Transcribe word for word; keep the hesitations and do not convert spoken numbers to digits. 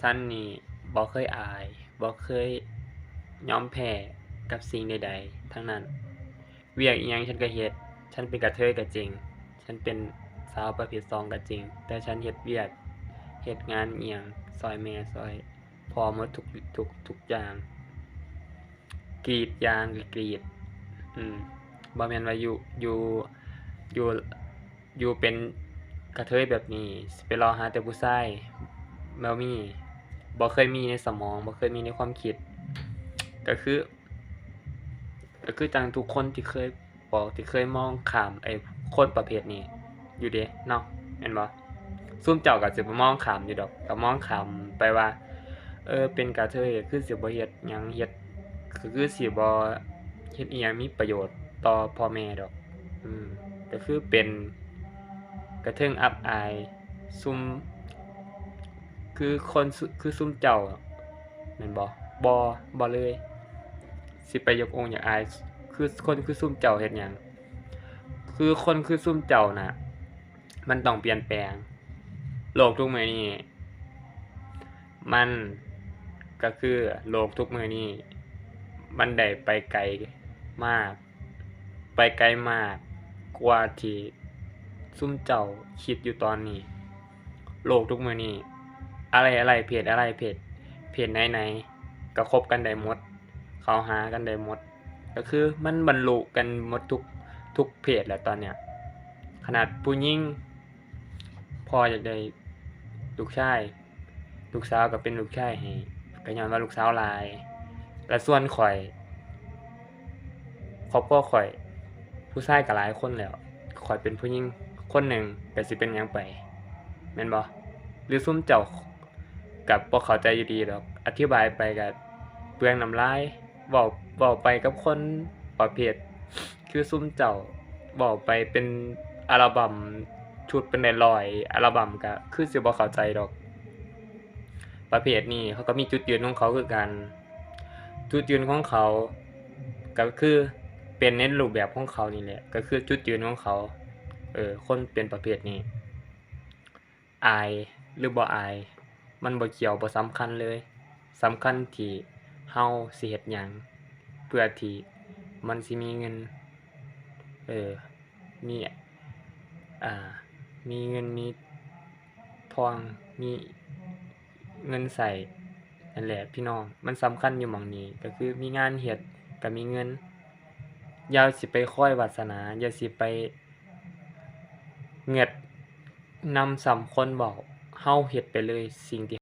ฉันนี่บ่เคยอาย บ่เคยยอมแพ้กับสิ่งใดๆ ทั้งนั้น เวียกอิหยังฉันก็เฮ็ด ฉันเป็นกระเทยก็จริง ฉันเป็นสาวประเภทสองก็จริง แต่ฉันเฮ็ดเวียก เฮ็ดงานอิหยัง ซ่อยแม่ ซ่อยพ่อหมดทุก ทุก ทุกอย่าง กรีดยางก็กรีด อืม บ่แม่นว่าอยู่ อยู่ อยู่ อยู่เป็นกระเทยแบบนี้ สิไปเลาะหาแต่ผู้ชาย บ่มี บ่เคยมีในสมอง บ่เคยมีในความคิด ก็คือ ก็คือจั่งทุกคนที่เคย บอกที่เคยมองข้ามไอ้คนประเภทนี้อยู่เด้เนาะ แม่นบ่ ซุมเจ้าก็สิไปมองข้ามอยู่ดอก ก็มองข้ามไปว่า เออ เป็นกระเทยก็คือสิบ่เฮ็ดหยัง เฮ็ด ก็คือสิบ่เฮ็ดอิหยังมีประโยชน์ต่อพ่อแม่ดอก อืม ก็คือเป็นกระเทิงอับอาย ซุม คือคนซุ คือซุมเจ้า แม่นบ่ บ่ บ่เลย สิไปอยากองอยากอาย คือคนคือซุมเจ้าเฮ็ดหยัง คือคนคือซุมเจ้าน่ะ มันต้องเปลี่ยนแปลง โลกทุกมื้อนี้ มันก็คือโลกทุกมื้อนี้ มันได้ไปไกลมาก ไปไกลมากกว่าที่ซุมเจ้าคิดอยู่ตอนนี้ โลกทุกมื้อนี้ อะไรอะไร เพศอะไร เพศ เพศไหนๆ ก็คบกันได้หมด เข้าหากันได้หมด ก็คือมันบรรลุกันหมดทุก ทุกเพศแหละตอนเนี้ย ขนาดผู้หญิง พ่ออยากได้ลูกชาย ลูกสาวก็เป็นลูกชายให้ ก็ย้อนว่าลูกสาวหลาย และส่วนข้อย ครอบครัวข้อย ผู้ชายก็หลายคนแล้ว ข้อยเป็นผู้หญิงคนหนึ่ง ก็สิเป็นหยังไป แม่นบ่ หรือซุมเจ้าก็บ่เข้าใจอยู่ดีดอก อธิบายไปก็เปลืองน้ำลาย เว้า เว้าไปกับคนประเภทคือซุมเจ้า เว้าไปเป็นอัลบั้ม ชุดเป็นร้อยๆอัลบั้ม ก็คือสิบ่เข้าใจดอก ประเภทนี้เขาก็มีจุดยืนของเขาคือกัน จุดยืนของเขาก็คือเป็นในรูปแบบของเขานี่แหละ ก็คือจุดยืนของเขา เออ คนเป็นประเภทนี้ อายหรือบ่อาย มันบ่เกี่ยว บ่สำคัญเลย สำคัญที่เฮาสิเฮ็ดหยัง เพื่อที่มันสิมีเงิน เออ มี อ่า มีเงิน มีทอง มีเงินใช้ นั่นแหละพี่น้อง มันสำคัญอยู่หม่องนี้ ก็คือมีงานเฮ็ดก็มีเงิน อย่าสิไปคอยวาสนา อย่าสิไปเงือดนำซ้ำคนเว้า เฮาเฮ็ดไปเลยสิ่งที่